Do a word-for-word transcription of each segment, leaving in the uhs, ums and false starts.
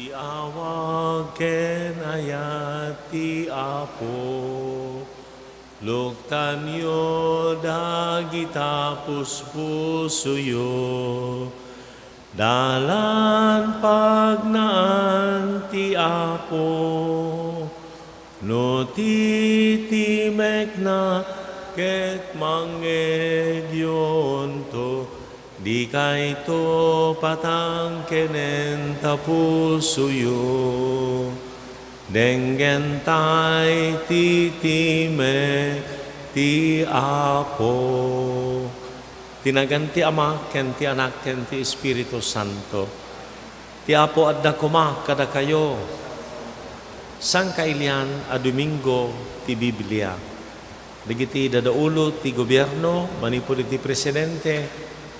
Ti awag ken ayat ti Apo. Luktanyo dagita puspusoyo. Dalan pagnaan ti Apo. No titimekna ket mangngegyo unto, dikayto patangkenen ta pusoyo. Denggentay ti timek ti Apo. Ti nagan ti Ama, ken ti Anak, ken ti Espiritu Santo. Ti Apo adda koma kadakayo. Sangkailian a Domingo ti Biblia. Dagiti dadaulo ti gobierno, manipud iti presidente,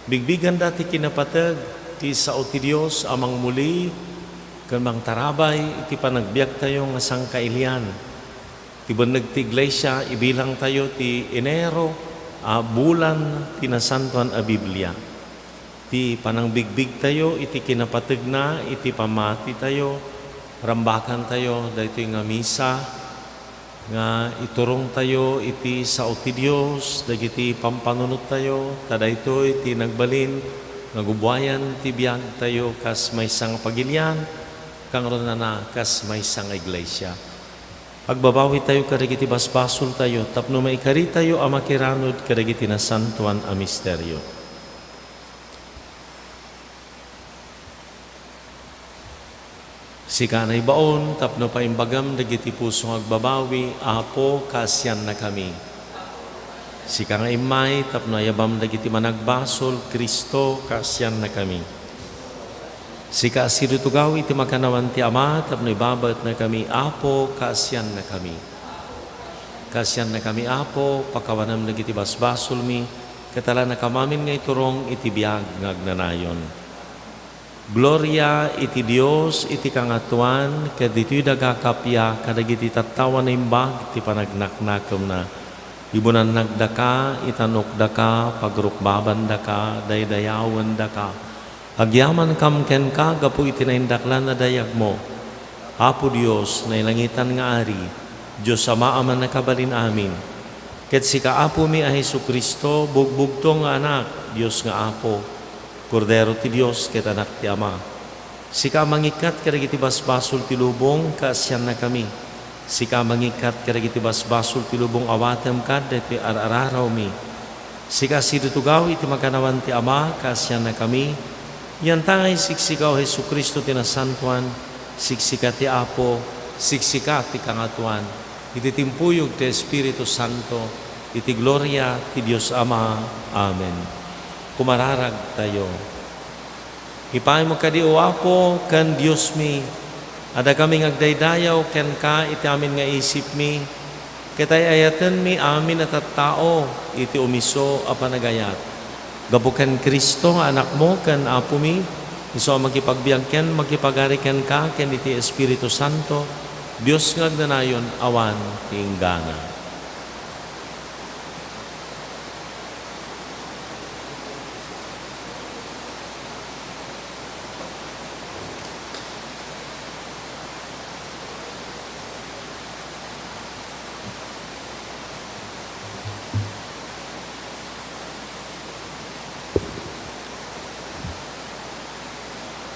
bigbiganda ti kinapateg ti sao ti Dios a mangmuli ken mangtarabay iti panagbiagtayo nga sangkailian. Ti benneg ti iglesia, ibilangtayo ti Enero a bulan ti Nasantoan a Biblia. Ti panangbigbigtayo iti kinapategna iti pammatitayo, rambakantayo daytoy nga misa nga iturongtayo iti sao ti Dios dagiti pampanunottayo, ta daytoy ti nagbalin nga gubuayan ti biagtayo kas maysa nga pagilian, kangrunana kas maysa nga iglesia. Agbabawitayo kadagiti basbasoltayo tapno maikaritayo a makiranud kadagiti nasantoan a misterio. Sika naibaon tapno paimbagam dagiti puso nga agbabawi, Apo, kaasiannakami. Sika nga immay tapno ayabam dagiti managbasol, Cristo, kaasiannakami. Sika a sidutugaw iti makannawan ti Ama tapno ibabaetnakami, Apo, kaasiannakami. Kaasiannakami, Apo, pakawanam dagiti basbasolmi, ket alanakam amin nga iturong iti biag nga agnanayon. Gloria iti Dios iti kangatoan, ket ditoy daga kappia kadagiti tattao a naimbag ti panagnaknakemna. Ibunannagdaka, itanokdaka, pagrukbabandaka, daydayawendaka. Agyamankam kenka gapu iti naindaklan a dayagmo. Apo Dios, nailangitan nga Ari, Dios Ama a Mannakabalin-amin. Ket sika, Apomi a Jesu-Cristo, bugbugtong nga Anak, Dios nga Apo, Kordero ti Dios ket Anak ti Ama. Sika a mangikkat kadagiti basbasol ti lubong, kaasiannakami. Sika a mangikkat kadagiti basbasol ti lubong, awatem kad daytoy ar-ararawmi. Sika a sidutugaw iti makannawan ti Ama, kaasiannakami. Yantangay siksika, O Jesu-Cristo, ti nasantoan, siksika ti Apo, siksika ti kangatoan. Iti timpuyog ti Espiritu Santo, iti gloria ti Dios Ama. Amen. Kumararagtayo. Ipaaymo kadi, O Apo, ken Diosmi, a dakami nga agdaydayaw kenka iti amin nga isipmi, ket ay-ayatenmi amin a tattao iti umiso a panagayat. Gapu ken Cristo nga Anakmo ken Apomi, isu a makipagbiag ken makipagari kenka ken iti Espiritu Santo, Dios nga agnanayon awan ti inggana.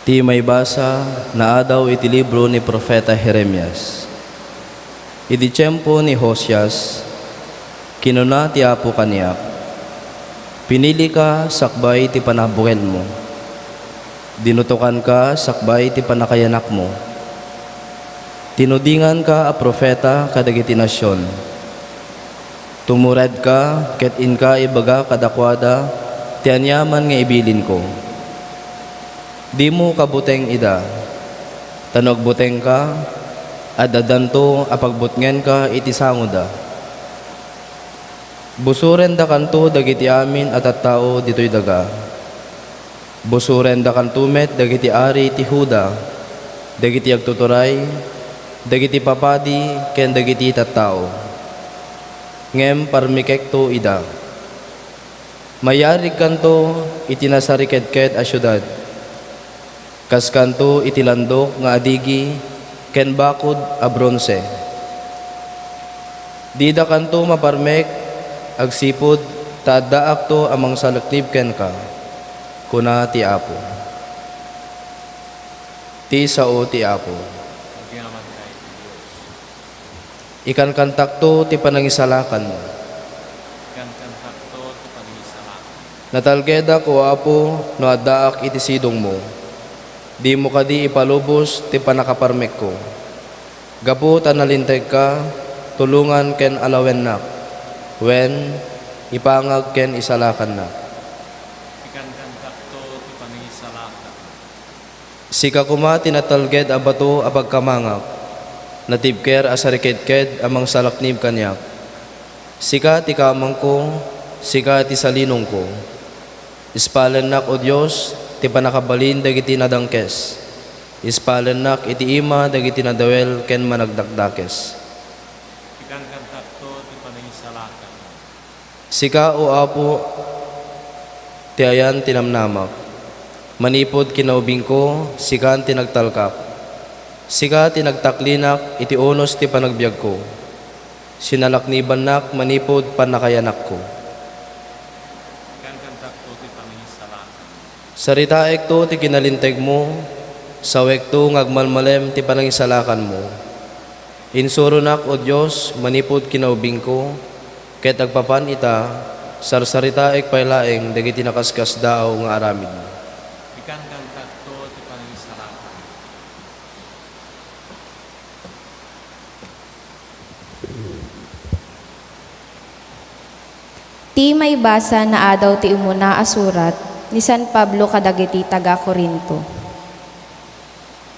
Ti maibasa naadaw iti libro ni Profeta Jeremias. Iti tiempo ni Josias, kinuna ti Apo kaniak, "Pinilika sakbay ti panabukelmo. Dinutokanka sakbay ti pannakayanakmo. Tinudinganka a profeta kadagiti nasion. Tumuredka ket inka ibaga kadakuada ti aniaman nga ibilinko. Dimo kabuteng ida, ta no agbutengka, ad-addanto a pagbutngenka iti sangoda. Busorendakanto dagiti amin a tattao ditoy daga. Busorendakanto met dagiti ari ti Juda, dagiti agtuturay, dagiti papadi, ken dagiti tattao. Ngem parmikekto ida. Mayarigkanto iti nasarikedked a siudad. Kaskanto iti landok nga adigi ken bakud a bronse. Didakanto maparmek agsipud ta addaakto a mangsalaknib kenka, kuna ti Apo. Ti sao ti Apo. Ikankantakto ti panangisalakanmo. Ikankantakto ti panangisalakan. Natalgedak, O Apo, no addaak iti sidongmo. Dimo kadi ipalubos ti pannakaparmekko. Gapu ta nalintegka, tulongan ken alawennak. Wen, ipangag ken isalakannak. Ikankantakto ti panangisalakan. Sika koma ti natalged a bato a pagkamangak, natibker a sarikedked a mangsalaknib kaniak. Sika ti kamangko, sika ti salinongko. Ispalennak, O Dios, ti pannakabalin dagiti nadangkes. Ispalennak iti ima dagiti nadawel ken managdakdakes. Ikankantakto ti panangisalakan. Sika, O Apo, ti ayan ti namnamak. Manipud kinaubingko, sika ti nagtalkak. Sika ti nagtaklinak iti unos ti panagbiagko. Sinalaknibannak manipud pannakayanakko. Ikankantakto ti panangisalakan. Saritaekto ti kinalintegmo, sawekto nga agmalmalem ti panangisalakanmo. Insuronak, O Dios, manipud kinaubingko, ket agpapan ita, sarsaritaek pay laeng dagiti nakaskasdaaw nga aramidmo. Ikankantakto ti panangisalakan. Ti maibasa nga adaw ti umuna a surat ni San Pablo kadagiti taga-Corinto.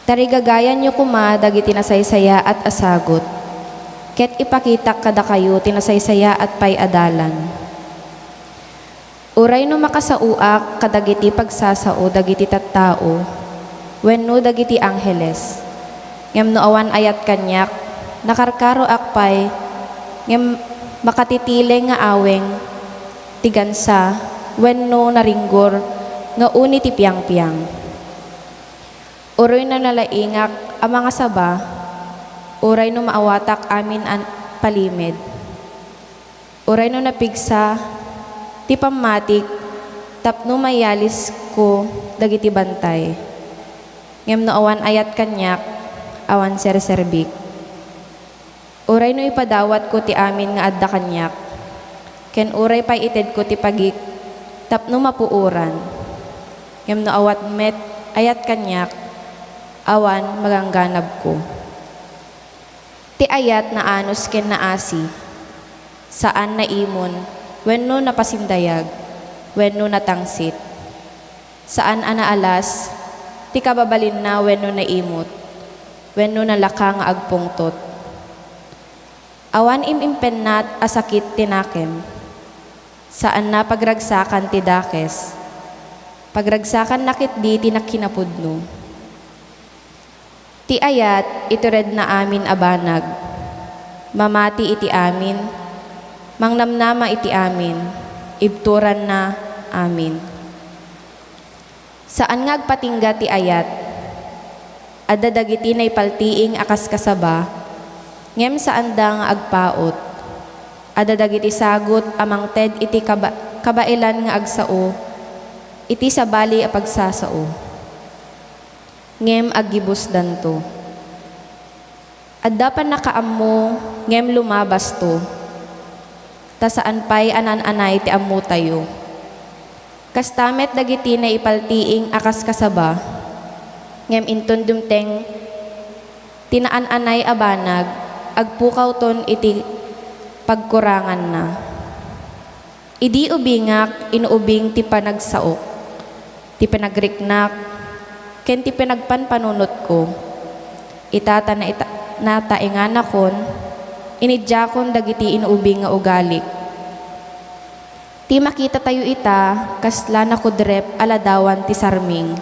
Tarigagayanyo koma dagiti nasaysayaat a sagut, ket ipakitak kadakayo ti nasaysayaat pay a dalan. Uray no makasaoak kadagiti pagsasao dagiti tattao wenno dagiti angheles, ngem no awan ayat kaniak, nakarkaroak pay ngem makatitileng nga aweng ti gansa wenno naringgor nga uni ti piangpiang. Uray no nalaingak a mangasaba, uray no maawatak amin a palimed. Uray no napigsa ti pammatik tapno mayalisko dagiti bantay, ngem no awan ayat kaniak, awan serserbik. Uray no ipadawatko ti amin nga adda kaniak, ken uray pay itedko ti pagik tapno mapuoran, ngem no awan met ayat kaniak, awan magangganabko. Ti ayat naanus ken naasi, saan naimon wenno napasindayag wenno natangsit. Saan a naalas ti kababalinna wenno naimot wenno nalaka nga agpungtot. Awan im-impennat a sakit ti nakem. Saanna pagragsakan ti dakes. Pagragsakanna ketdi ti nakinapudno. Ti ayat, ituredna amin a banag. Mamati iti amin, mangnamnama iti amin, ibturanna amin. Saan nga agpatingga ti ayat. Adda dagiti naipaltiing a kas kasaba, ngem saanda nga agpaut. Adda dagiti sagut a mangted iti kaba-, kabaelan nga agsao iti sabali a pagsasao. Ngem aggibusdanto. Adda pannakaammo ngem lumabasto, ta saan pay a naan-anay ti ammotayo. Kasta met dagiti naipaltiing a kas kasaba, ngem inton dumteng ti naan-anay a banag, agpukawton iti pagkuranganna. Idi ubingak, inuubing ti panagsaok, ti panagriknak, ken ti panagpanpanunotko. Ita ta naita-, nataenganakon, inidiakon dagiti inuubing nga ugalik. Ti makitatayo ita, kasla nakudrep a ladawan ti sarming.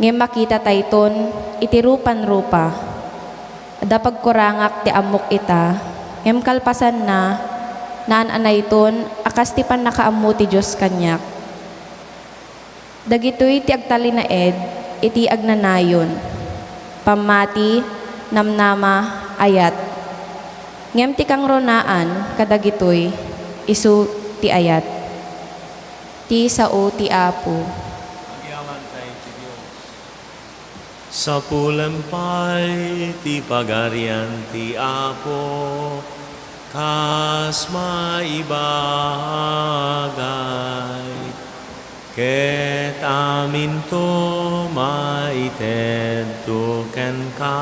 Ngem makitatayton iti rupan-rupa. Adda pagkurangak ti ammok ita, ngem kalpasanna, naan-anayton a kas ti pannakaammo ti Dios kaniak. Dagitoy ti agtalinaed iti agnanayon, pammati, namnama, ayat. Ngem ti kangrunaan kadagitoy, isu ti ayat. Ti sao ti Apo. Agyamankay ti Dios. Sapulem pay ti Pagarian ti Apo, kas maibagay, ket aminto maitedto kenka.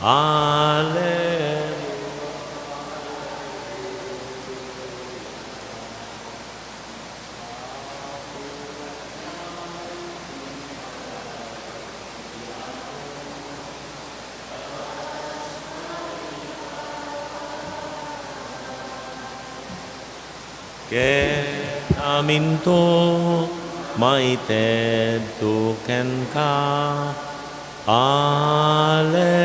Alleluia. Ket aminto maitedto kenka. Allelu-,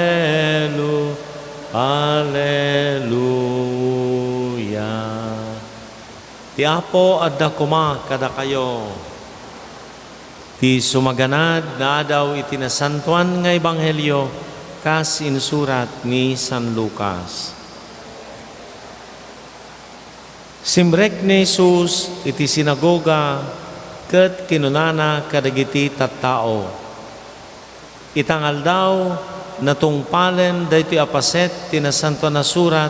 Alleluia. Ti Apo adda koma kadakayo. Ti sumaganad nga adaw iti Nasantoan nga Ebanghelio kas insurat ni San Lucas. Simrek ni Jesus iti sinagoga ket kinunana kadagiti tattao, "Ita nga aldaw, natungpalen daytoy a paset ti Nasantoan a Surat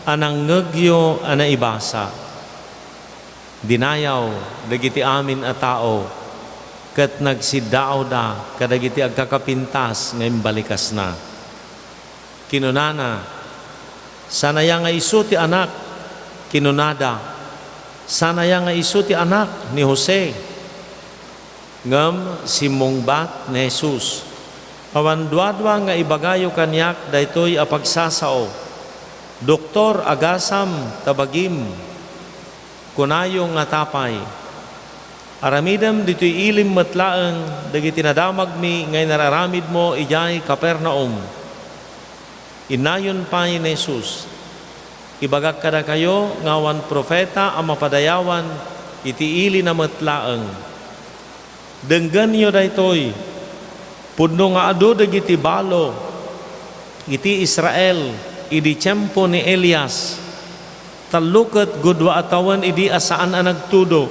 a nangngegyo a naibasa." Dinayaw dagiti amin a tao ket nagsiddaawda kadagiti agkakapintas nga imbalikasna. Kinunana, "Saan aya nga isu ti anak?" Kinunada, "Saan aya nga isu ti anak ni Jose?" Ngem simmungbat ni Jesus, "Awan duadua nga ibagayo kaniak daytoy a pagsasao. Doktor, agasam ta bagim. Kunayo ngata pay, aramidem ditoy ilim met laeng dagiti nadamagmi nga inararamidmo idiay Capernaum." Innayon pay ni Jesus, "Ibagak kadakayo nga awan profeta a mapadayawan iti ilina met laeng. Denggenyo daytoy, pudno nga adu dagiti balo iti Israel idi tiempo ni Elias. Tallo ket gudua a tawen idi a saan a nagtudo,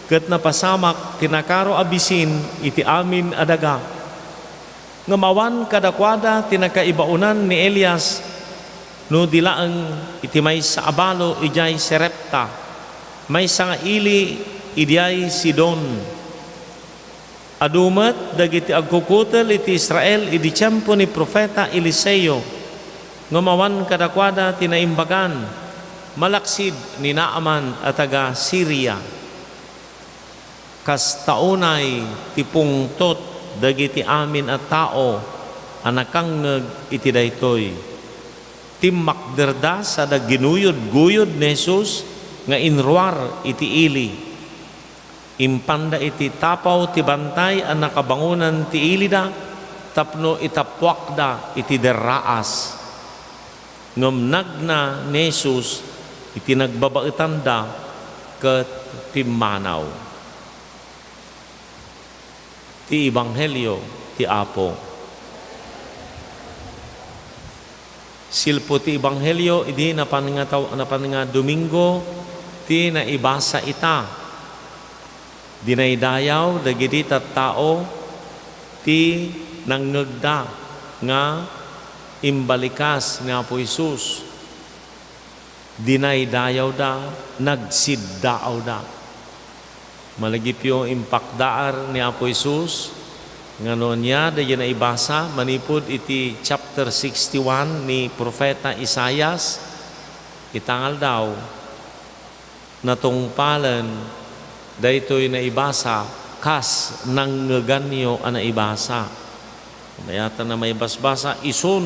ket napasamak ti nakaro a bisin iti amin a daga. Ngem awan kadakuada ti nakaibaonan ni Elias no di laeng iti maysa a balo idiay Sarepta, maysa nga ili idiay Sidon. Adu met dagiti agkukutel iti Israel idi tiempo ni profeta Eliseo, ngem awan kadakuada ti naimbagan, malaksid ni Naaman a taga-Siria." Kasta unay ti pungtot dagiti amin a tao a nakangngeg iti daytoy. Timmakderda sada ginuyod-guyod ni Jesus nga inruar iti ili. Impanda iti tapaw ti bantay a nakabangonan ti ilida tapno itappuakda iti derraas. Ngem nagna ni Jesus iti nagbabaetanda ket pimmanaw. Ti Ebanghelio ti Apo. Silpo ti Ebanghelio idi napan nga taw-, napan nga Domingo ti naibasa ita. Dinaydayaw dagiti tattao ti nangngegda nga imbalikas ni Apo Jesus. Dinaydayawda, nagsiddaawda. Malagipyo impakdaar ni Apo Jesus nga no ania daydi naibasa manipud iti chapter sixty-one ni Profeta Isaias, ita nga aldaw, natungpalen daytoy naibasa kas nangngeganyo a naibasa. Mayatan a maibasbasa, isun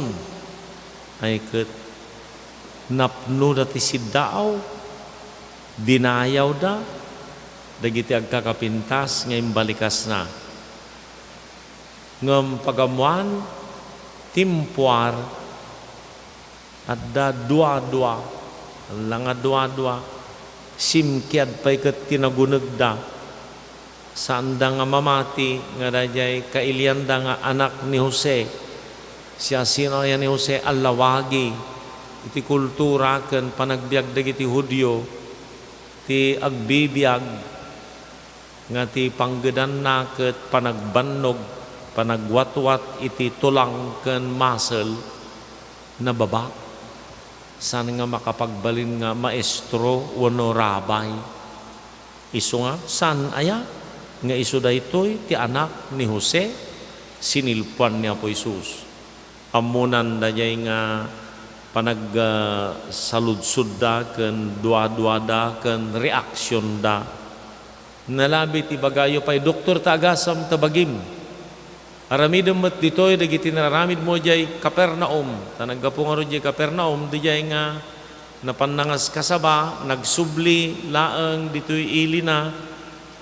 ay ket napnoda ti siddaaw, dinayawda dagiti agkakapintas nga imbalikasna. Ngem pagammoan, timpuar, adda duadua, la nga duadua, simkiad pay ket ti nagunegda. Saanda nga mamati nga daydiay kailianda nga anak ni Jose. Siasino aya ni Jose a lawagi iti kultura ken panagbiag dagiti Judio ti agbibiag nga ti panggedanna ket panagbannog, panagwatwat iti tulang ken masel, nababa. Saan nga makapagbalin nga maestro wenno rabay. Isu nga, saan aya nga isu daytoy ti anak ni Jose? Sinilpuan ni Apo Jesus. Ammonan daydiay nga panag, ah, saludsodda ken duaduada ken reaksionda. Nalabi ti ibagayo pay, "Doktor, ta agasam ta bagim." Aramidem met ditoy dagiti nararamidmo idiay Capernaum. Ta naggapu ngarud idiay Capernaum, daydiay nga napan nangaskasaba, nagsubli laeng ditoy ilina.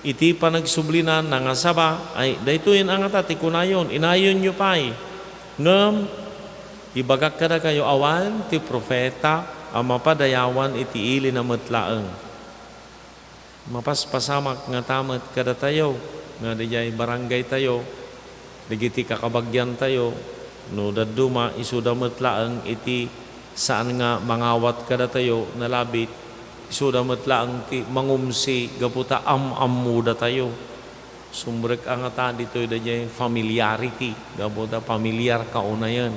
Iti panagsublina, nangasaba. Ay, daytoyen a ngata ti kunayon, inayonyo pay. Ngem ibagak kadakayo, awan ti profeta a mapadayawan iti ilina met laeng. Mapaspasamak ngata met kadatayo nga daydiay barangaytayo, dagiti kakabagiantayo, no dadduma, isuda met laeng iti saan nga mangawat kadatayo, nalabit, isuda met laeng ti mangumsi gapu ta am-ammodatayo. Sumrek a ngata ditoy daydiay familiarity, gapu ta familiar ka unayen.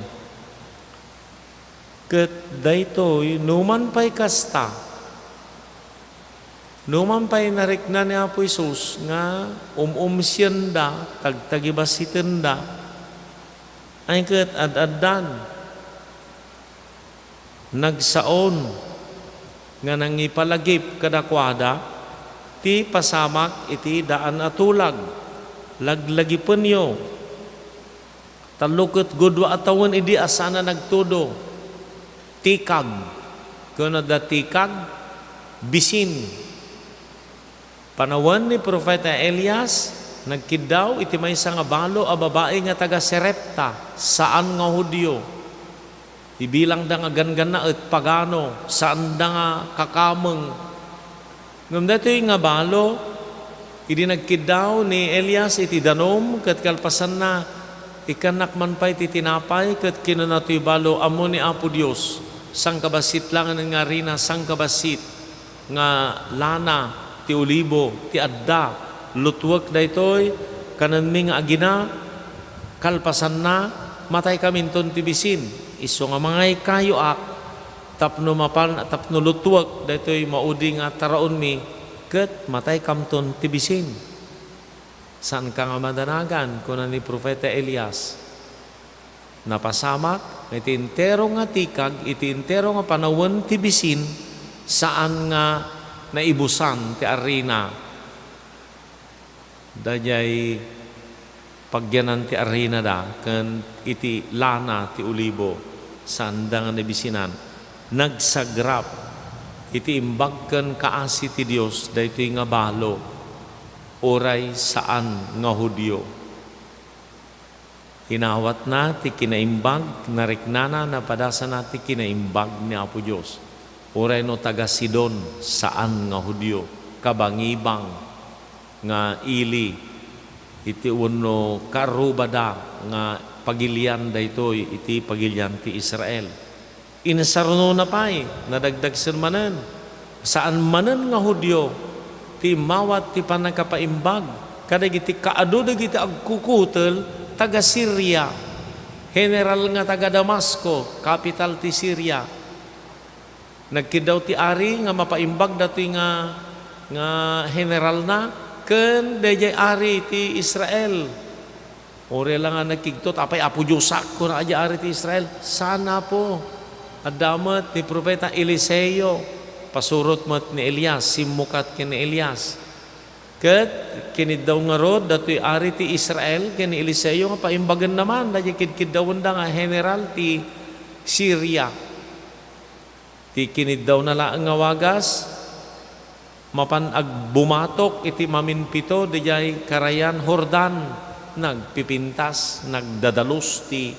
Ket daytoy, numan pay kasta, numan pay narikna ni Apo Jesus nga um-umsienda, tagtagibassitenda, ay ket ad-addan, nagsaon nga nangipalagip kadakuada ti pasamak iti daan a tulag. Laglagipenyo. Tallo ket gudua a tawen idi a saan a nagtudo. Tikag. Kuna da tikag, bisin. Panawen ni Profeta Elias, nagkiddaw iti maysa nga balo a babai nga taga Sarepta, saan nga Judio. Ibilangda nga ganggannaet, pagano, saanda nga kakameng. Ngem daytoy nga balo, idi nagkiddaw ni Elias iti danum ket kalpasanna, ikkannak man pay ti tinapay, ket kinuna toy balo, "Ammo ni Apo Dios, sangkabassit laengen nga arina, sangkabassit nga lana ti olibo ti adda. Lutuek daytoy, kanenmi nga agina, kalpasanna, mataykaminton ti bisin. Isu nga mangaykayoak tapno mapan, tapno lutuek daytoy maudi nga taraonmi, ket mataykamton ti bisin." "Saanka nga madanagan," kuna ni Profeta Elias. "Napasamak iti entero nga tikag, iti entero nga panawen ti bisin, saan nga naibusan ti arina." Daydiay pagyanan ti arinada ken iti lana ti olibo, saanda nga nabisinan. Nagsagrap iti imbag ken kaasi ti Dios daytoy nga balo, uray saan nga Judio. Inawatna ti kinaimbag, nariknana, napadasana ti kinaimbag ni Apo Dios. Uray no taga Sidon, saan nga Judio, kabangibang nga ili iti wenno kaarrubada nga pagilian daytoy iti pagilian ti Israel. Insarunona pay, nadagdagsen manen, saan manen nga Judio ti immawat ti pannakapaimbag kadagiti kaadu dagiti agkukutel taga Siria, general nga taga Damasco, kapital ti Siria. Nagkiddaw ti ari nga mapaimbag datoy nga, nga generalna ken daydiay ari ti Israel. Uray la nga nagkigtot, "Apay, Apo Diosak," kuna daydiay ari ti Israel. "Saan, Apo? Adda met ni Profeta Eliseo." Pasurot met ni Elias, simmukat ken ni Elias. Ket kiniddaw ngarud datoy ari ti Israel ken ni Eliseo nga paimbagenna man daydiay kidkiddawenda nga general ti Siria. Ti kiniddawna laeng nga wagas, mapan agbumatok iti maminpito didiay karayan Jordan, nagpipintas, nagdadalus ti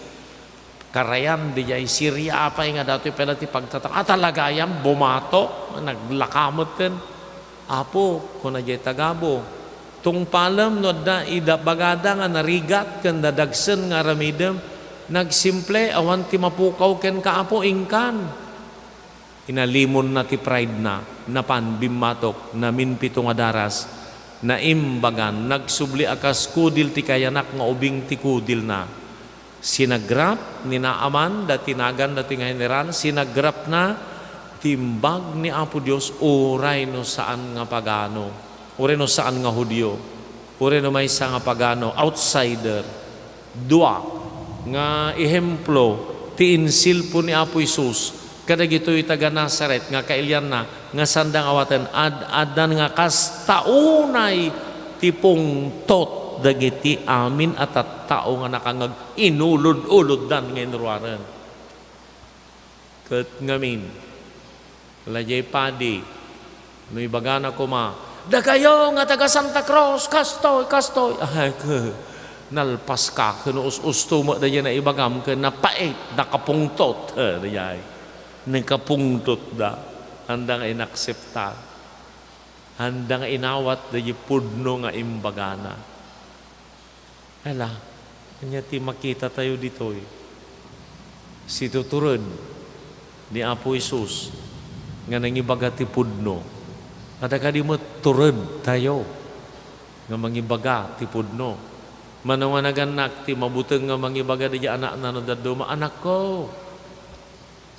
karayan didiay Siria. Apay nga datoy pay la ti pagtatang-, a, talaga yan, bumatok, naglaka metten. "Apo," kuna diay tagabu, Tungpalem no adda ibagada nga narigat ken nadagsen nga aramidem, nagsimple, awan ti mapukaw kenka, Apo, inkan. Inalimonna ti pride-na, napan bimmatok, naminpito nga daras, naimbagan, nagsubli a kas kudil ti kayanak nga ubing ti kudilna. Sinagrap ni Naaman, dati nagan dati nga general, sinagrapna ti imbag ni Apo Dios uray no saan nga pagano, uray no saan nga Judio, uray no maysa nga pagano, outsider. Dua nga ehemplo ti insilpo ni Apo Jesus kadagitoy taga-Nazaret nga kailianna nga sanda nga awaten, ad-addan nga kasta unay ti pungtot dagiti amin a tattao nga nakangngeg, inulod-uloddan nga inruaren. Ket ngamin, ladiay padi, no ibagana koma, "Dakayo nga taga Santa Cruz, kastoy, kastoy." Ay, ke, nalpaska, ken us-usto met daydiay naibagam, ken napait, nakapungtot, eh, daydiay. Nakapungtotda. Anda nga inakseptar. Anda nga inawat daydiay pudno nga imbagana. Ala, ania ti makitatayo ditoy? Situtured ni Apo Jesus nga nangibaga ti pudno. Adda kadi met turedtayo nga mangibaga ti pudno. Mano nga nagannak ti mabuteng nga mangibaga daydiay anakna no dadduma, "Anakko,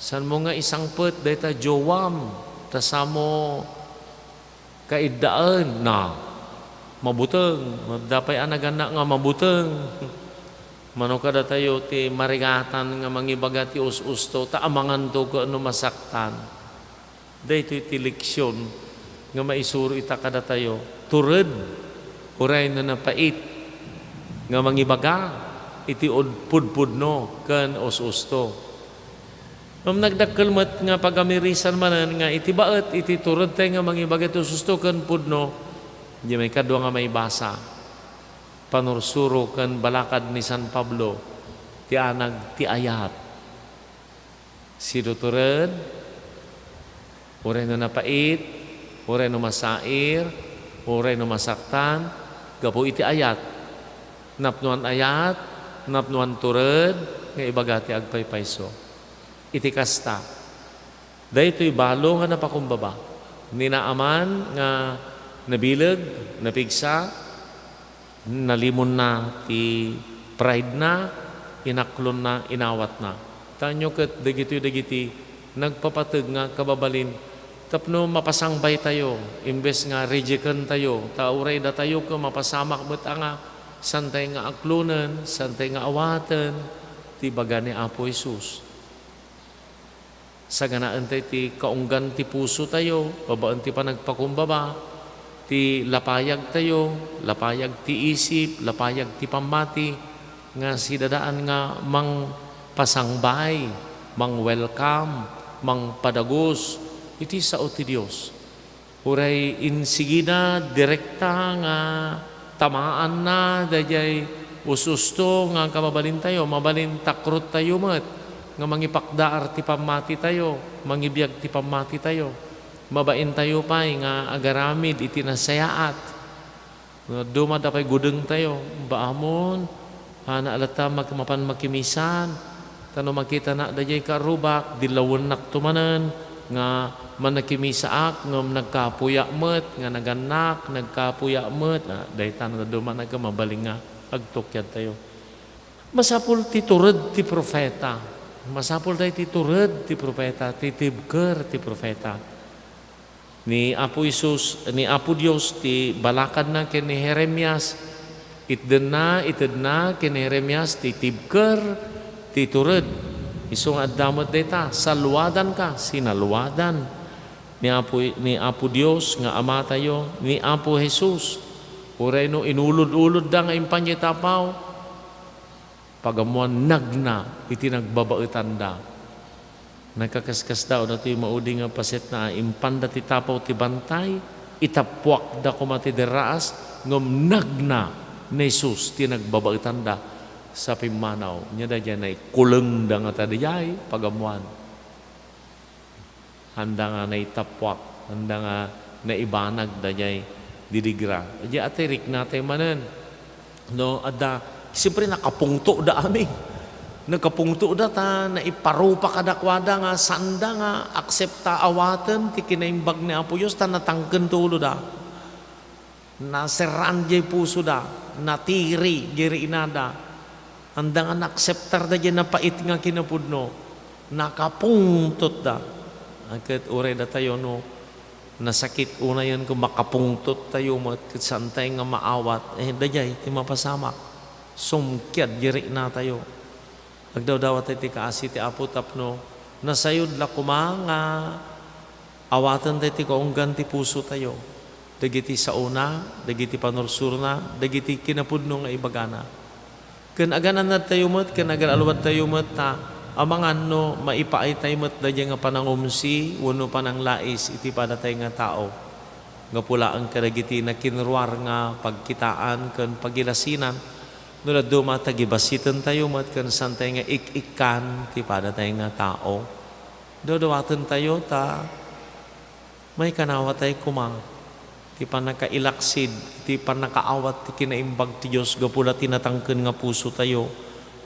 saanmo nga isangpet dayta jowam, ta saanmo kaiddaen." Na, mabuteng. Adda pay a nagannak nga mabuteng. Mano kadatayo ti marigatan nga mangibaga ti us-usto, ta amanganto ket no masaktan. Daytoy ti leksion nga maisuro ita kadatayo. Tured, uray no napait, nga mangibaga iti ud-, pudpudno ken us-usto. Ngem nagdakkel met nga pagamirisan manen nga iti baet iti turedtay nga mangibaga iti us-usto ken pudno, diay maikadua nga maibasa, panursuro ken balakad ni San Pablo ti anag ti ayat. Sidutured, uray no napait, uray no masair, uray no masaktan, gapu iti ayat. Napnoan ayat, napnoan tured, nga ibaga ti agpaypayso. Iti kasta, daytoy balo nga napakumbaba. Ni Naaman nga nabileg, napigsa, nalimonna ti pride-na, inaklonna, inawatna. Tanyo ket dagitoy dagiti nagpapateg nga kababalin tapno mapasangbaytayo, imbes nga rejectentayo, ta uray datayo ket mapasamak met a nga santay nga aklonen, santay nga awaten ti ibaga ni Apo Jesus. Saganaentay ti kaunggan ti pusotayo babaen ti panagpakumbaba, ti lapayagtayo, lapayag ti isip, lapayag ti pammati, nga sidadaan nga mangpasangbay, mang-welcome, mangpadagus iti sao ti Dios. Uray insigida direkta nga tamaanna daydiay us-usto nga kababalintayo, mabalin takrottayo met nga mangipakdaar ti pammatitayo, mangibiag ti pammatitayo. Mabaintayo pay nga agaramid iti nasayaat. No adda met pay gudengtayo, baamon, hana latta mak-, mapan makimisan, ta no makitanak daydiay karrubak, dillawennakto manen nga manakimisaak, ngem nagkapuyak met nga nagannak, nagkapuyak met. Ah, dayta no adda met nga mabalin nga agtukyadtayo. Masapul ti tured ti profeta. Masapultayo ti tured ti profeta, ti tibker ti profeta. Ni Apo Jesus, ni Apo Dios ti balakadna ken ni Jeremias. Itdenna, itedna ken ni Jeremias ti tibker ti tured. Isu nga adda met dayta, salluadanka, sinalluadan ni Apo, ni Apo Dios nga Amatayo, ni Apo Jesus. Uray no inulod-ulodda nga impan diay tapaw, pagammoan nagna iti nagbabaetanda. Nagkakaskasdaaw datoy maudi nga pasetna a impanda ti tapaw ti bantay, itappuakda koma ti derraas, ngem nagna ni Jesus ti nagbabaetanda sa pimmanaw. Nia daydiay naikulengda ngata daydiay pagammoan. Handa nga naitappuak, handa nga naibanag daydiay didigra. Idiay ati, riknatayo manen. No, adda, siyempre, nakapungtoda amin. Nakapungtoda ta naiparupa kadakuada nga saanda nga aksepta awaten ti kinaimbag ni Apo Dios ta natangken ti uloda. Naserraan diay pusoda, natiri diay riinada. Anda nga naakseptarda diay napait nga kinapudno, nakapungtotda. Ket uray datayo, no, nasakit unayen ket makapungtottayo met ket saantay nga maawat, eh, daydiay ti mapasamak. Sumkiad diay riinatayo. Agdawdawat ti kaasi ti Apo tapno nasayod la koma nga awaten daytoy kaunggan ti pusotayo, dagiti saona, dagiti panursurna, dagiti kinapudno nga ibagana. Ken aganannadtayo met, ken agal-aluadtayo met ta amangan no maipaaytay met daydiay nga panangumsi wenno pananglais iti padatay nga tao. Gapu laeng kadagiti nakinruar nga pagkitaan ken pagilasinan, no dadduma ta gibasitentayo met ken saantay nga ik-ikkan ti padatay nga tao. Dawdawatentayo ta maikanawatay koma ti pannakailaksid iti pannakaawat ti kinaimbag ti Dios gapu la ti natangken nga pusotayo,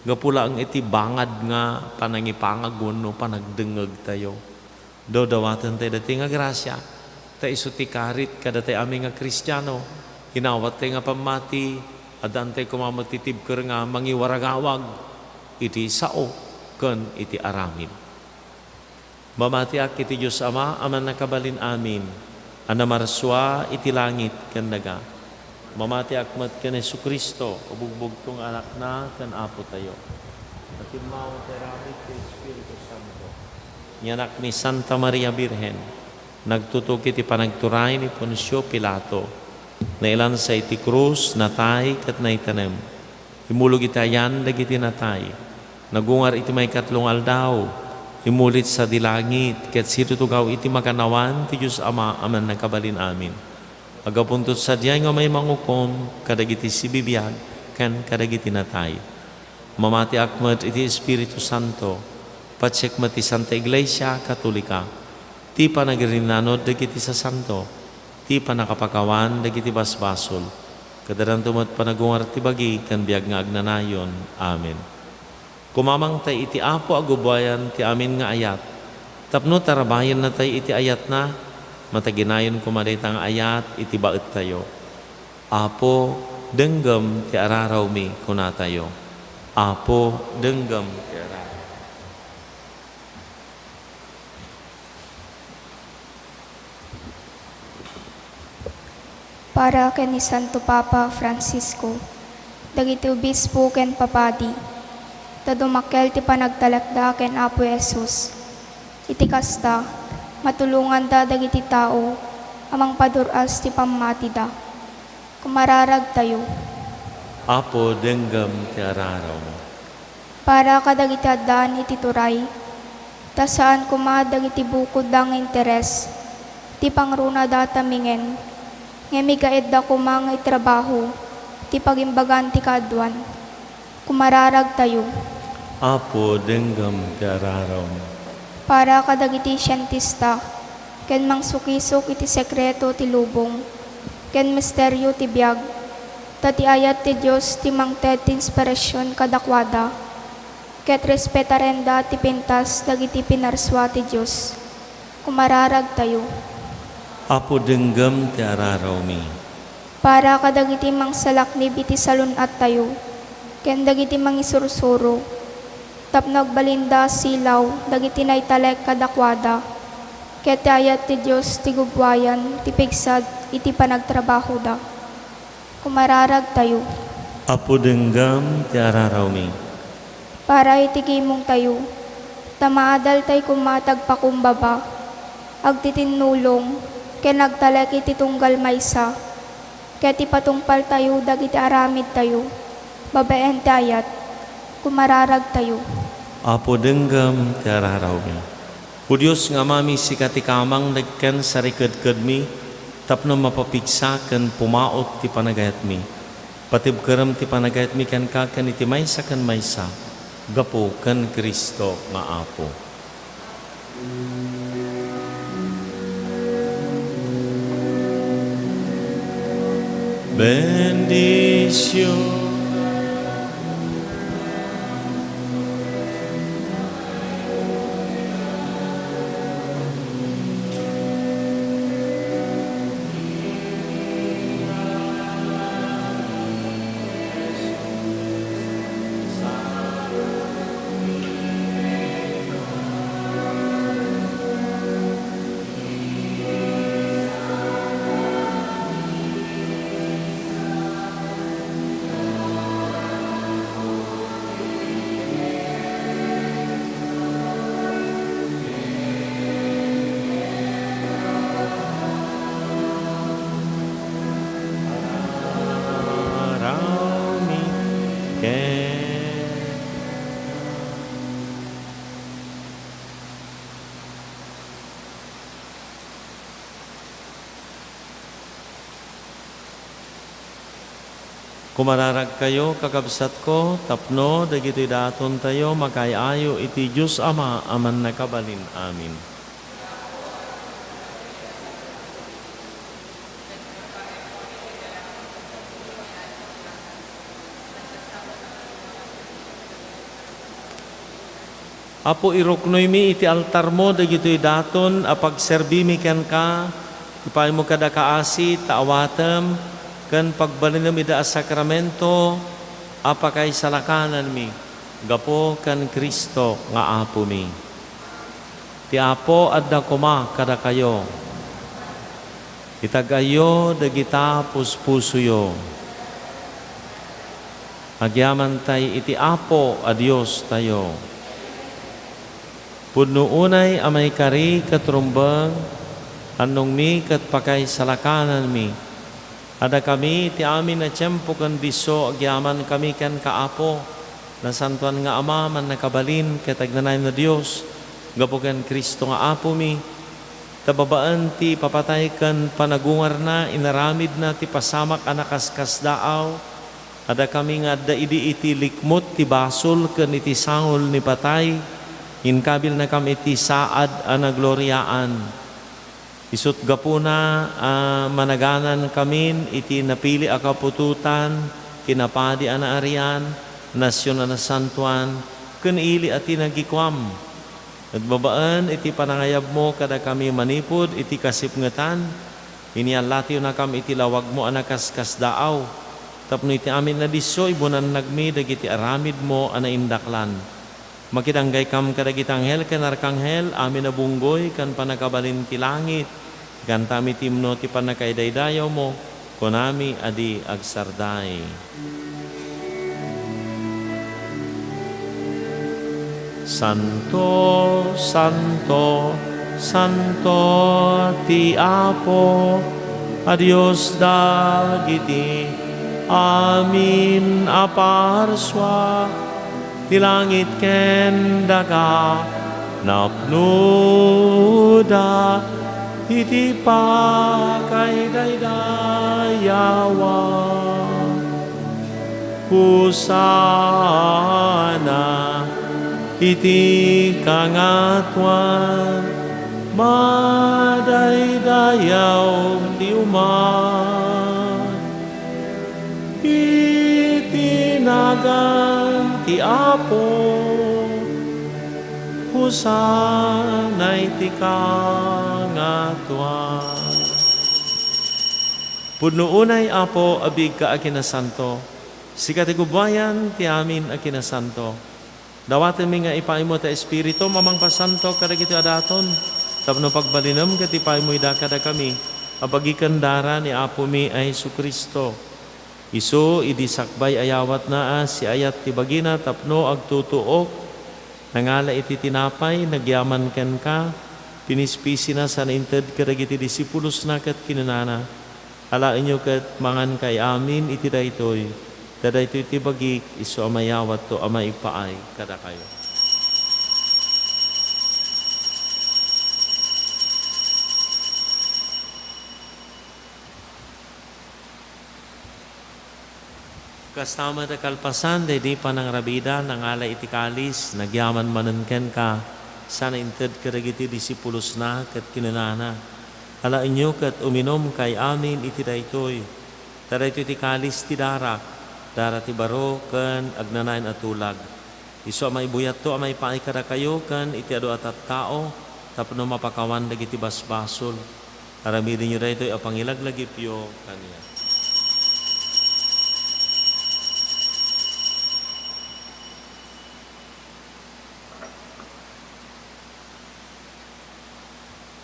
gapu laeng iti bangad nga panangipangag wenno panagdengngegtayo. Dawdawatentayo daytoy nga grasia, ta isu ti karit kadatayo amin nga Kristiano. Inawattayo nga pammati, addaantayo koma met ti tibker nga mangiwaragawag iti sao ken iti aramid. Mamatiak iti Dios Ama a Mannakabalin-amin, a namarsua iti langit ken daga. Mamatiak met ken Jesu-Cristo a bugbugtong nga Anakna ken Apotayo. Natimmaw ti aramid ti Espiritu Santo. Ni Anak ni Santa Maria Birhen, nagtutog iti panagturay ni Poncio Pilato. Nailansa iti krus, natay, ket naitanem. Immulog iti ayan dagiti natay. Nagungar iti maikatlo nga aldaw. Immulit sadi langit, ket situtugaw iti makannawan ti Dios Ama a Mannakabalin-amin. Aggapunto sadiay nga umay mangukom kadagiti sibibiag ken kadagiti natay. Mamatiak met iti Espiritu Santo, patiek met ti Santa Iglesia Katolika, ti panagirinnanod dagiti sasanto, ti pannakapakawan dagiti basbasol, ket addanto met panagungar ti bagi ken biag nga agnanayon. Amen. Kumamangtay iti Apo a gubbuayan ti amin nga ayat, tapno tarabayennatay iti ayatna, mataginayon koma dayta nga ayat iti baettayo. Apo, denggem ti ararawmi, kunatayo. Apo, denggem ti ararawmi. Para ken ni Santo Papa Francisco, dagiti obispo ken papadi, ta dumakkel ti panagtalekda ken Apo Jesus. Iti kasta, matulonganda dagiti tao a mangpadur-as ti pammatida. Kumararagtayo. Apo, denggem ti ararawmi. Para kadagiti addaan iti turay, ta saan koma dagiti bukodda nga interes ti pangrunada tamingen, ngem igaedda koma nga itrabaho ti pagimbagan ti kaaduan. Kumararagtayo. Apo, denggem ti ararawmi. Para kadagiti sientista ken mangsukisok iti sekreto ti lubong ken misterio ti biag, ta ti ayat ti Dios ti mangted ti inspirasion kadakuada, ket respetarenda ti pintas dagiti pinarsua ti Dios. Kumararagtayo. Apo, denggem ti ararawmi. Para kadagiti mangsalaknib iti salun-attayo ken dagiti mangisursuro, tapno agbalinda a silaw dagiti naitalek kadakuada, ket ti ayat ti Dios ti gubbuayan ti pigsad iti panagtrabahoda. Kumararagtayo. Apo, denggem ti ararawmi. Para iti gimongtayo, ta maadaltay koma ti agpakumbaba, agtitinnulong, ken agtalek iti tunggal maysa, ket ipatungpaltayo dagiti aramidtayo babaen ti ayat. Kumararagtayo. Apo, denggem ti ararawmi. O Dios nga Amami, sika ti kamang ken sarikedkedmi tapno mapapigsa ken pumaut ti panagayatmi. Patibkerem ti panagayatmi kenka ken iti maysa ken maysa, gapu ken Cristo nga Apo. Bendición. Kumararagkayo, kakabsatko, tapno dagitoy datontayo makaay-ayo iti Dios Ama a Mannakabalin. Amen. Apo, iruknoymi iti altarmo dagitoy daton a pagserbimi kenka. Ipaymo kada kaasi ta awatem ken pagbalinem ida a sakramento a pakaisalakananmi gapu ken Cristo nga Apomi. Ti Apo adda koma kadakayo. Itag-ayyo dagita puspusoyo. Agyamantay iti Apo a Diostayo. Pudno unay a maikari ket rumbeng, annongmi ket pakaisalakananmi. Adakami iti amin a tiempo ken disso agyamankami kenka, Apo, Nasantoan nga Ama, Mannakabalin ket Agnanayon a Dios, gapu ken Cristo nga Apomi, ta babaen ti ipapatay ken panagungarna, inaramidna ti pasamak a nakaskasdaaw. Adakami nga adda idi iti likmut ti basol ken iti sangol ni patay, inkabilnakam iti saad a nagloriaan. Isut' gapuna a managanankamin iti napili a kaputotan, kinapadi a naarian, nasion a nasantoan, ken ili a tinagikuam. Ket babaen iti panangayabmo kadakami manipud iti kasipngetan, inyallatiwnakam iti lawagmo a nakaskasdaaw, tapno iti amin a disso ibunannagmi dagiti aramidmo a naindaklan. Makidanggay kam kadagiti anghel ken arkanghel, amin a bunggoy ken pannakabalin ti langit. Ikantami ti imno ti pannakaidaydayawmo, kunami a di agsarday. Santo, santo, santo ti Apo a Dios dagiti amin a parsua. Ti langit ken daga napnoda iti pakaidaydayawan. Hosanna iti Kangatoan. Madaydayaw ti umat iti nagan ti Apo. Hosanna iti Kangatoan. Pudno unay, Apo, a biigka a kinasanto. Sika ti gubbuayan ti amin a kinasanto. Dawatenmi nga ipaaymo ti Espiritum a mangpasanto kadagiti a daton, tapno pagbalinem ket ipaymo ida kadakami a bagiken dara ni Apomi a Jesu-Cristo. Isu idi sakbay a yawatna a siayat ti bagina tapno agtutuok, nangala iti tinapay, nagyaman kenka, pinispisina sana inted kadagiti disipulosna ket kinunana, Alaenyo ket mangankayo amin iti daytoy, ta daytoy ti bagik, isu a mayawatto a maipaay kadakayo. Kasta met a kalpasan daydi panangrabida, nangala iti kalis, nagyaman manen kenka, sana inted kadagiti disipulosna ket kinunana, Alaenyo ket uminumkay amin iti daytoy, Ta daytoy ti kalis ti darak, dara ti baro ken agnanayon a tulag. Isu a maibuyatto a maipaay kadakayo ken iti adu a tattao tapno mapakawan dagiti basbasol. Aramidenyo daytoy a pangilaglagipyo kaniak.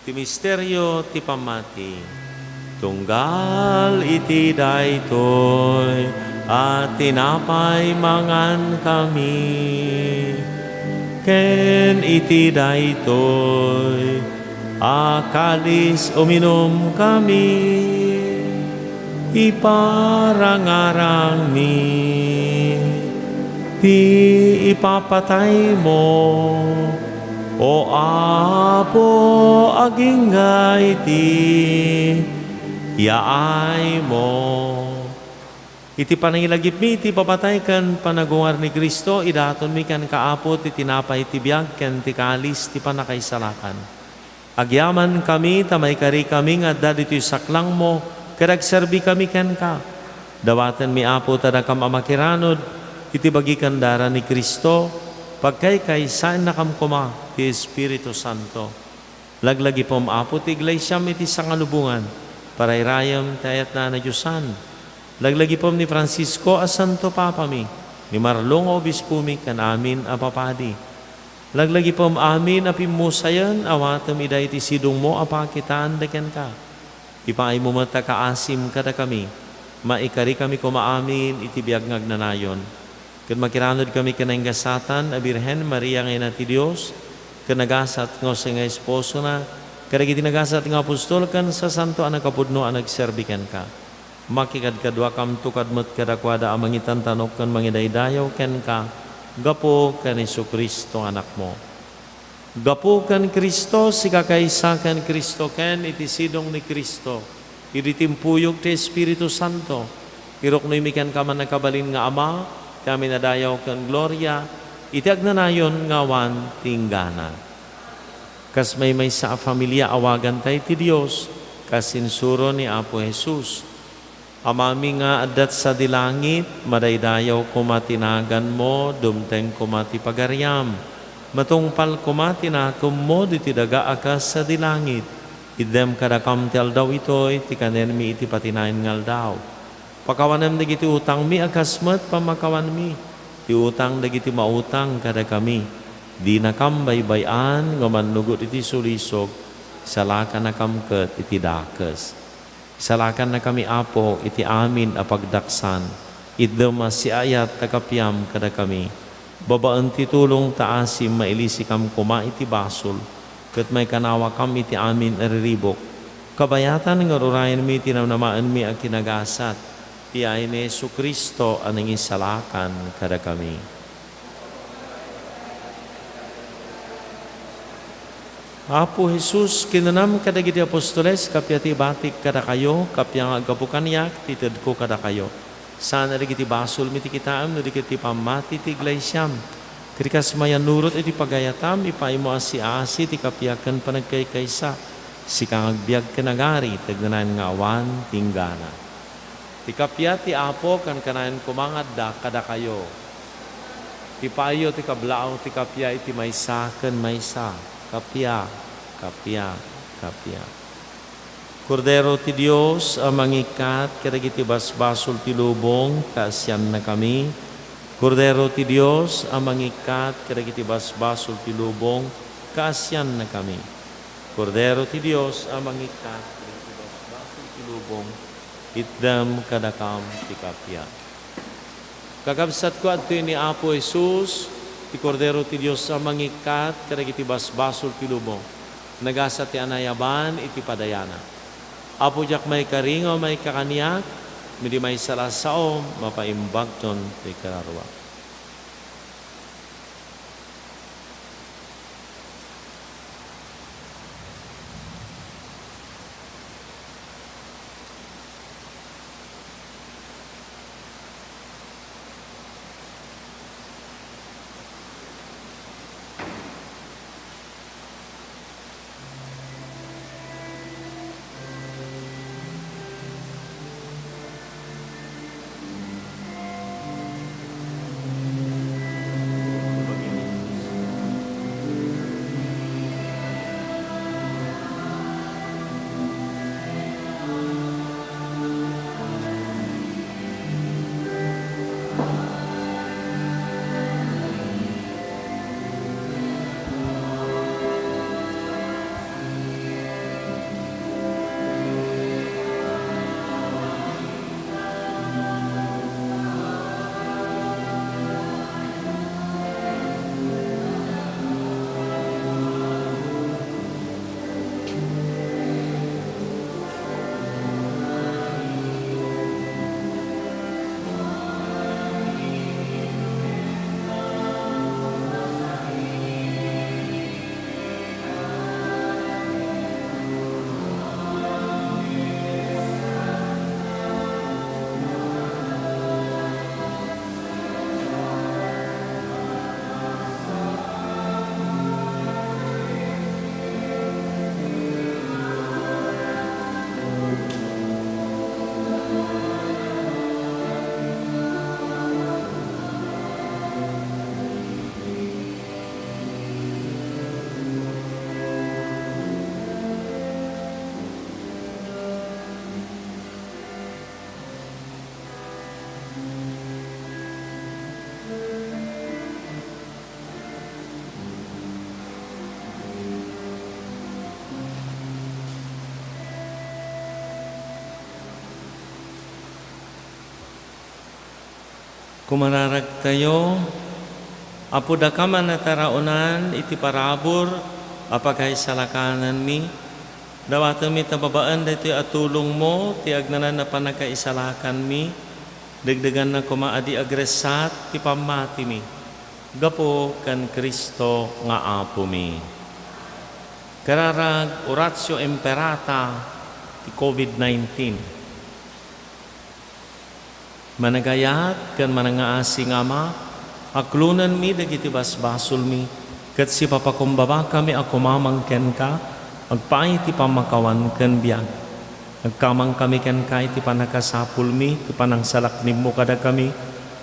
Ti misterio ti pammati. Tunggal iti daytoy a tinapay mangankami, ken iti daytoy a kalis uminumkami, iparangarangmi ti ipapataymo, O Apo, agingga iti yaaymo. Iti panangilagipmi iti ipapatay ken panagungar ni Cristo, idatonmi kenka, Apo, ti tinapay ti biag ken ti kalis ti pannakaisalakan. Agyamankami ta maikarikami nga adda ditoy saklangmo ket agserbikami kenka. Dawatenmi, Apo, ta dakam a makiranod iti bagi ken dara ni Cristo, pagkaykaysaennakam koma ti Espiritu Santo. Laglagipem, Apo, ti iglesiam iti sangalubongan, parayrayem ti ayatna a nadiosan. Laglagipem ni Francisco a Santo Papami, ni Marlon nga Obispomi, ken amin a papadi. Laglagipem amin a pimmusayen, awatem ida iti sidongmo a pakitaanda kenka. Ipaaymo met a kaasim kadakami, maikarikami koma amin iti biag nga agnanayon. Ket makiranudkami ken naingasatan a Birhen Maria nga Ina ti Dios, ken nagasat nga Jose nga esposona, kadagiti nagasat nga apostol ken sasanto a nakapudno a nagserbi kenka. Makikadkaduakamto kad met kadakuada a mangitantanok ken mangidaydayaw kenka gapu ken Jesu-Cristo nga Anakmo. Gapu ken Cristo, sika kaysa ken Cristo, ken iti sidong ni Cristo, idi timpuyog ti Espiritu Santo, iruknoymi kenka, mannakabalin nga Ama, ti amin a dayaw ken gloria, iti agnanayon nga awan ti inggana. Kas maymaysa a familia, awaganta iti Dios, kas insuro ni Apo Jesus. Amami nga adda sadi langit, madaydayaw koma ti naganmo, dumteng koma ti pagariam. Matungpal koma ti nakemmo ditoy daga a kas sadi langit. Itdem kadakam ti aldaw itoy ti kanenmi iti patinayan nga aldaw. Pakawanem dagiti utangmi a kas met pammakawanmi ti utang dagiti mautang kadakami. Dinakam baybay-an nga mannugot iti sulisog, salakannakam ket iti dakes. Salakannakami, Apo, iti amin a pagdaksan. Itdem a siaayat ta kapiam kadakami. Babaen ti tulong ta asim, mailisikam koma iti basol, ket maikanawakam iti amin a riribuk. Kabayatan nga ur-urayenmi ti namnamaenmi a kinagasat, ti yaay ni Jesu-Cristo a nangisalakan kadakami. Apo Jesus, kinunam kadagiti apostoles, kappia ti ibatik kadakayo, kappia nga aggapu kaniak ti tedko kadakayo. Saan a dagiti basolmi ti kitaem no di ket ti pammati ti iglesiam. Ket kas mayannurot iti pagayatam, ipaaymo a siaasi ti kappia ken panagkaykaysa, sika nga agbiag ken agari, ti agnanayon nga awan ti inggana. Ti kappia ti Apo kankanayon koma nga adda kadakayo. Ti paayo ti kablaaw ti kappia iti maysa ken maysa. Kappia, kappia, kappia. Kordero ti Dios a mangikkat kadagiti basbasol ti lubong, kaasiannakami. Kordero ti Dios a mangikkat kadagiti basbasol ti lubong, kaasiannakami. Kordero ti Dios a mangikkat kadagiti basbasol ti lubong, itdem kadakam ti kappia. Kakabsatko, adtoy ni Apo Jesus, ti Kordero ti Dios a mangikkat kadagiti basbasol ti lubong. Nagasat ti anayaban iti padayana. Apo, diak maikari nga umayka kaniak, idi maysa la a saom, mapaimbagton ti kararua. Kumararagtayo, Apo, dakam a nataraonan iti parabur a pakaisalakananmi, dawatenmi ta babaen daytoy a tulongmo ti agnanayon a pannakaisalakanmi, dagdaganna koma a di agressat ti pammatimi gapu ken Cristo nga Apomi. Kararag, Oratio Imperata ti covid nineteen. Managayat ken manangngaasi nga Ama, aklonenmi dagiti basbasolmi, ket sipapakumbabakami a kumamang kenka, agpaay ti pammakawan ken biag. Agkamangkami kenka iti pannakasapulmi, ti panangsalaknibmo kadakami,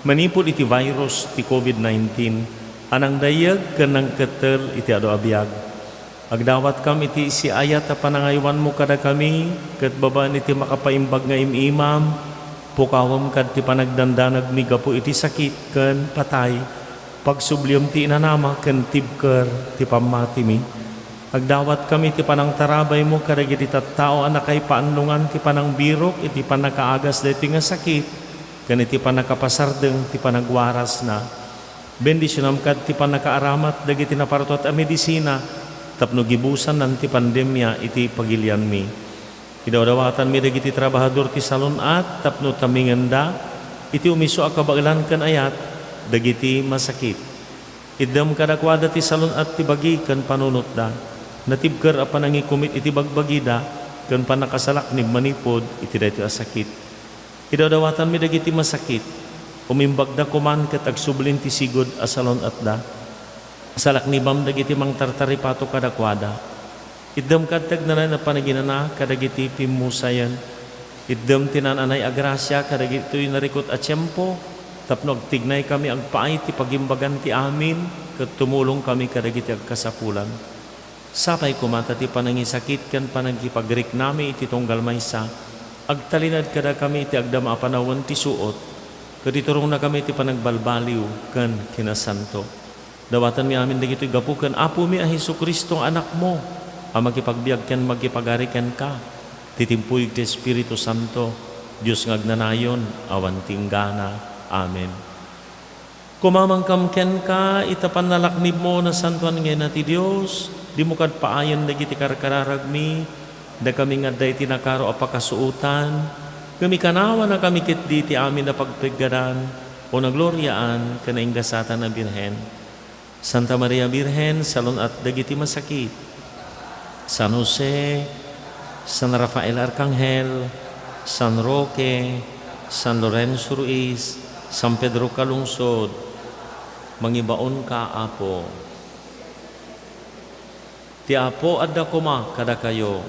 manipud iti virus ti covid nineteen, a nangdayeg ken nangkettel iti adu a biag. Agdawatkam iti siayat a panangaywanmo kadakami, ket babaen iti makapaimbag nga im-imam, pukawem kad ti panagdandanagmi gapu iti sakit ken patay. Pagsubliem ti inanama ken tibker ti pammatimi. Agdawatkam iti panangtarabaymo kadagiti tattao a nakaipaannongan ti panangbirok iti pannakaagas daytoy nga sakit ken iti pannakapasardeng ti panagwarasna. Bendisionam kad ti pannakaaramat dagiti napartuat a medisina tapno gibusannan ti pandemia iti pagilianmi. Idawdawatanmi dagiti trabahador ti salun-at tapno tamingenda iti umiso a kabaelan ken ayat dagiti masakit. Iddem kadakuada ti salun-at ti bagi ken panunotda. Natibker a panangikumit iti bagbagida ken pannakasalaknib manipud iti daytoy a sakit. Idawdawatanmi dagiti masakit, umimbagda koman ket agsublin ti sigud a salun-atda. Salaknibam dagiti mangtartaripato kadakuada. Iddem kad ti agnanayon a panaginana kadagiti pimmusayen. Iddem ti naan-anay a grasia kadagitoy narikut a tiempo, tapno agtignaykami agpaay ti pagimbagan ti amin ket tumulongkami kadagiti agkasapulan. Sapay koma ta ti panangisakit ken panangipagriknami iti tunggal maysa, agtalinaed kadakami iti agdama a panawen ti suot, ket iturongnakami iti panagbalbaliw ken kinasanto. Dawatanmi amin dagitoy gapu ken Apomi a Jesu-Cristo nga Anakmo, a makipagbiag ken makipagari kenka, ti timpuyog ti Espiritu Santo, Dios nga agnanayon, awan ti inggana. Amen. Kumamangkam kenka ita pannalaknibmo, nasantoan nga Ina ti Dios, dimo kad paayen dagiti karkararagmi, dakami nga adda iti nakaro a pakasuotan, ngem ikanawanakami ketdi iti amin a pagpeggadan, o nagloriaan ken nainggasatan a Birhen. Santa Maria Birhen, salun-at dagiti masakit. San Jose, San Rafael Arkanghel, San Roque, San Lorenzo Ruiz, San Pedro Calungsod, mangibaonka, Apo. Ti Apo adda koma kadakayo.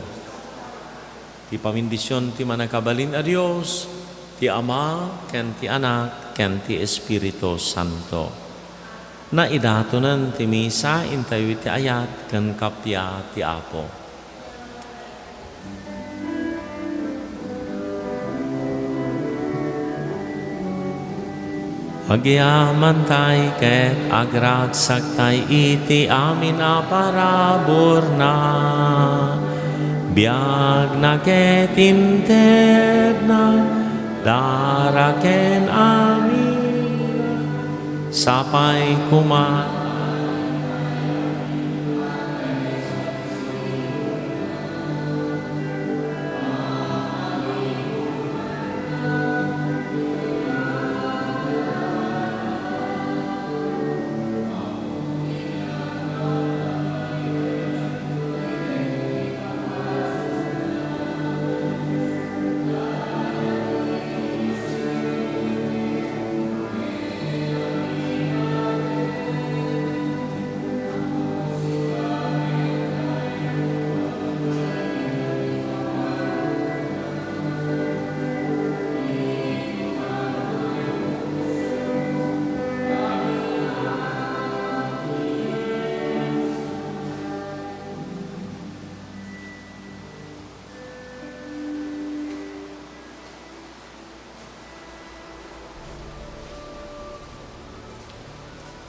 Ti pamindision ti Mannakabalin a Dios, ti Ama, ken ti Anak, ken ti Espiritu Santo. Naidatonen ti misa, intayo iti ayat ken kappia ti Apo. Agyamantay ket agragsaktay iti amin a paraburna, biagna ket intedna, dara ken amin. Sapay koma.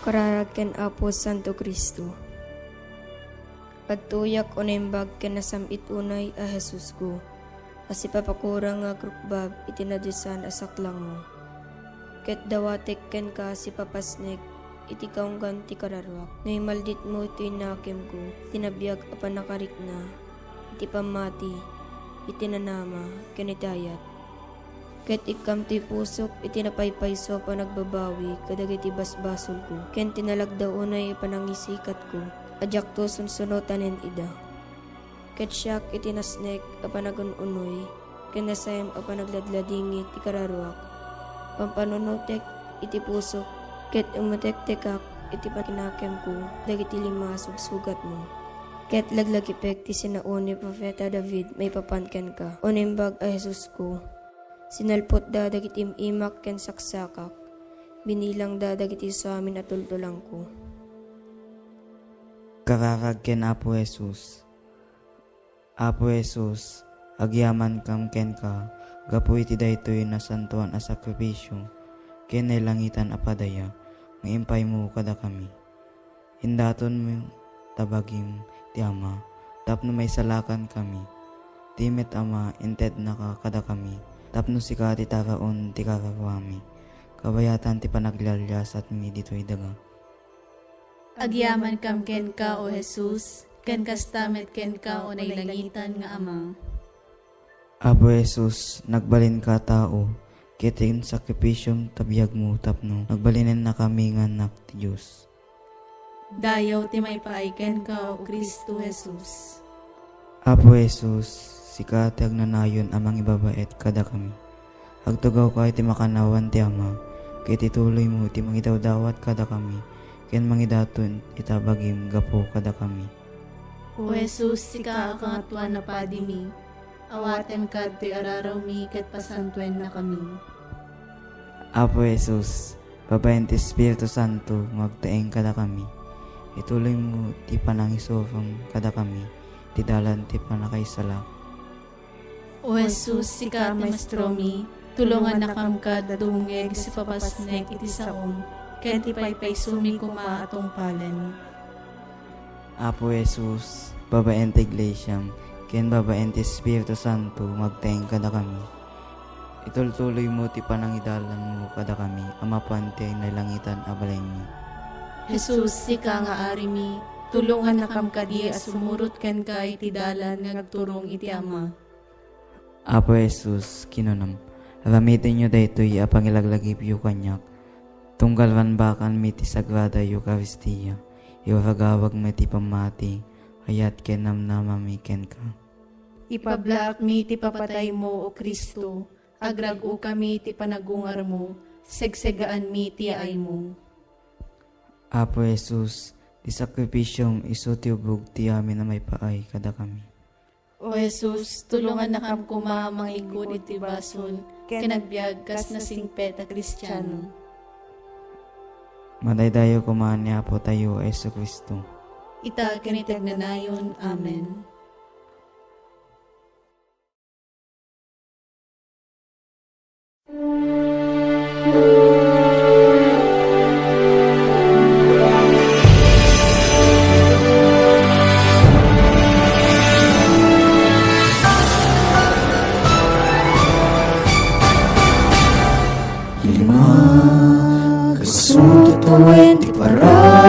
Kararag ken Apo Santo Cristo. Agtuyak o naimbag ken nasam-it unay a Jesusko, a sipapakurang nga agrukbab iti nadiosan a saklangmo. Ket dawatek kenka sipapasnek iti kaunggan ti kararuak. No imalditmo iti nakemko, ti nabiag a pannakarikna, iti pammati, iti nanama, ken iti ayat. Ket ikkam ti pusok iti napaypayso a panagbabawi kadagiti basbasolko, ken ti nalagda unay a panangisikatko a diakto sunsunotanen ida. Ket siak iti nasnek a panagun-unoy ken nasaem a panagladladingit ti kararuak. Pampanunotek iti pusok ket umetektekak iti pakinakemko dagiti lima a sugsugatmo. Ket laglagipek ti sinaon ni Profeta David maipapan kenka, O Naimbag a Jesusko. Sinalpotda dagiti im-imak ken saksakak. Binilangda dagiti suamin a tultulangko. Kararag ken Apo Jesus. Apo Jesus, agyamankam kenka gapu iti daytoy nasantoan a sakrifisio ken nailangitan a padaya nga impaymo kadakami. Indatonmo ta bagim ti Ama tapno maisalakankami. Ti met, Ama, intednaka kadakami tapno sika ti taraon ti kararuami, kabayatan ti panaglialiasatmi ditoy daga. Agyamankam kenka, O Jesus, ken kasta met kenka, O nailangitan nga Ama. Apo Jesus, nagbalinka a tao, ket ti insakripisom ta biagmo tapno nagbalinennakami nga annak ti Dios. Dayaw ti maipaay kenka, O Cristo Jesus. Apo Jesus, sika ti agnanayon a mangibabaet kadakami. Agtugawka iti makannawan ti Ama, ket ituloymo ti mangidawdawat kadakami ken mangidaton ita bagim gapu kadakami. O Jesus, sika a Kangatoan a Padimi, awatenka ditoy ararawmi ket pasantuennakami. Apo Jesus, babaen ti Espiritu Santo nga agtaeng kadakami, ituloymo ti panangisurom kadakami ti dalan ti pannakaisalak. O Jesus, sika ti Maestromi, tulongannakam kad dumngeg sipapasnek iti saom, ken ti paypaysomi koma a tungpalen. Apo Jesus, babaen ti Iglesiam, ken babaen ti Espiritu Santo, magtaeng kadakami. Itultuloymo ti panangidalanmo kadakami a mapan ti nailangitan a balaymi. Jesus, sika nga Arimi, tulongannakam kadi a sumurot kenka iti dalan nga agturong iti Ama. Apo Jesus, kinunam, aramitenyo daytoy a pangilaglagipyo kaniak, tunggal banbakanmi ti Sagrada Eukaristia, iwaragawagmi ti pammati, ayat ken namnamami kenka. Ipablaakmi ti papataymo, O Cristo, agrag-okami ti panagungarmo, segsegaanmi ti yaaymo. Apo Jesus, ti sakrifisiom isu ti ubog ti amin a maipaay kadakami. O Jesus, tulongannakam koma a manglingkod iti basol ken agbiag kas nasingpet a Kristiano. Madaydayaw koma ni Apotayo a Jesu-Cristo. Ita ken iti agnanayon. Amen. Lima, kasu tawen ti parabur,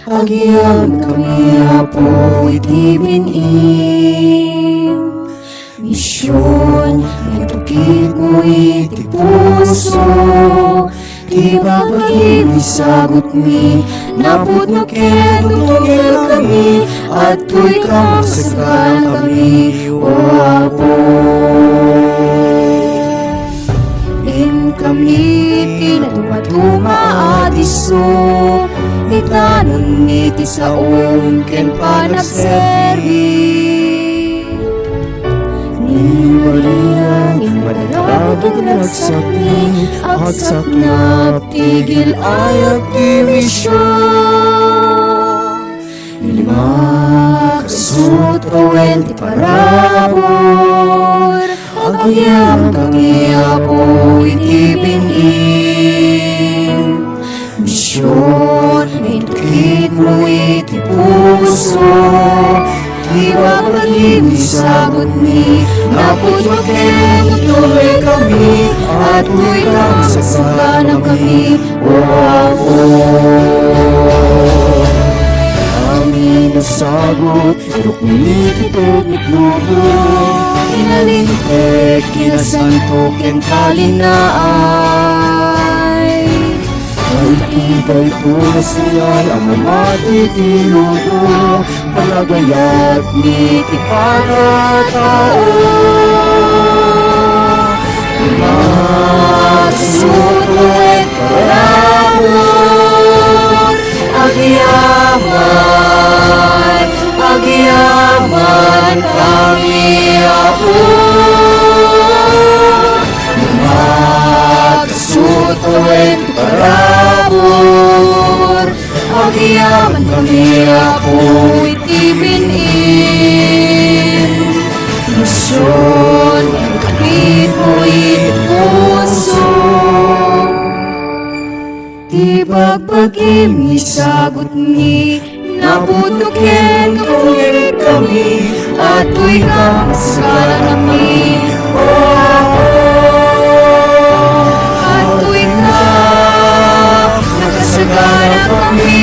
agyamankami, Apo, iti bin-im. Mision, intukitmo iti puso, ti babagim isagutmi, napudno ket tutunggelkami, adtoy kamasaganankami, O Apo. Inkami ti natumatuma a disso, itanonmi ti saom ken panagserbi. Ni Maria, imadaradag nagsakni, agsaknap ti gil-ayat ti mision. Lima, kasu tawen ti parabur, agyamankami, Apo, iti bin-im. Mision, intukitmo iti puso, ti babagim isagutmi, Napudno ken tuloy kami, at tuloy kang sasanganakami, O Apo. Amin a sagut, rukni ti teknik lubo, inalingtek, kinasanto, ken talinaay. Iti daytoy a signal a mamati ti lubo, panagayat ni ti panatao. Masuto iti parabur, agyaman, agyaman kami, Apo. Masuto iti parabur, agyaman kami, Apo, iti bin-in. Isun, kapipo iti puso. Ti bagbagim, isagutmi, napudno ken tuloy kami, at tuloy kang sasanganakami, O Apo. At tuloy ka, nakasaganakami,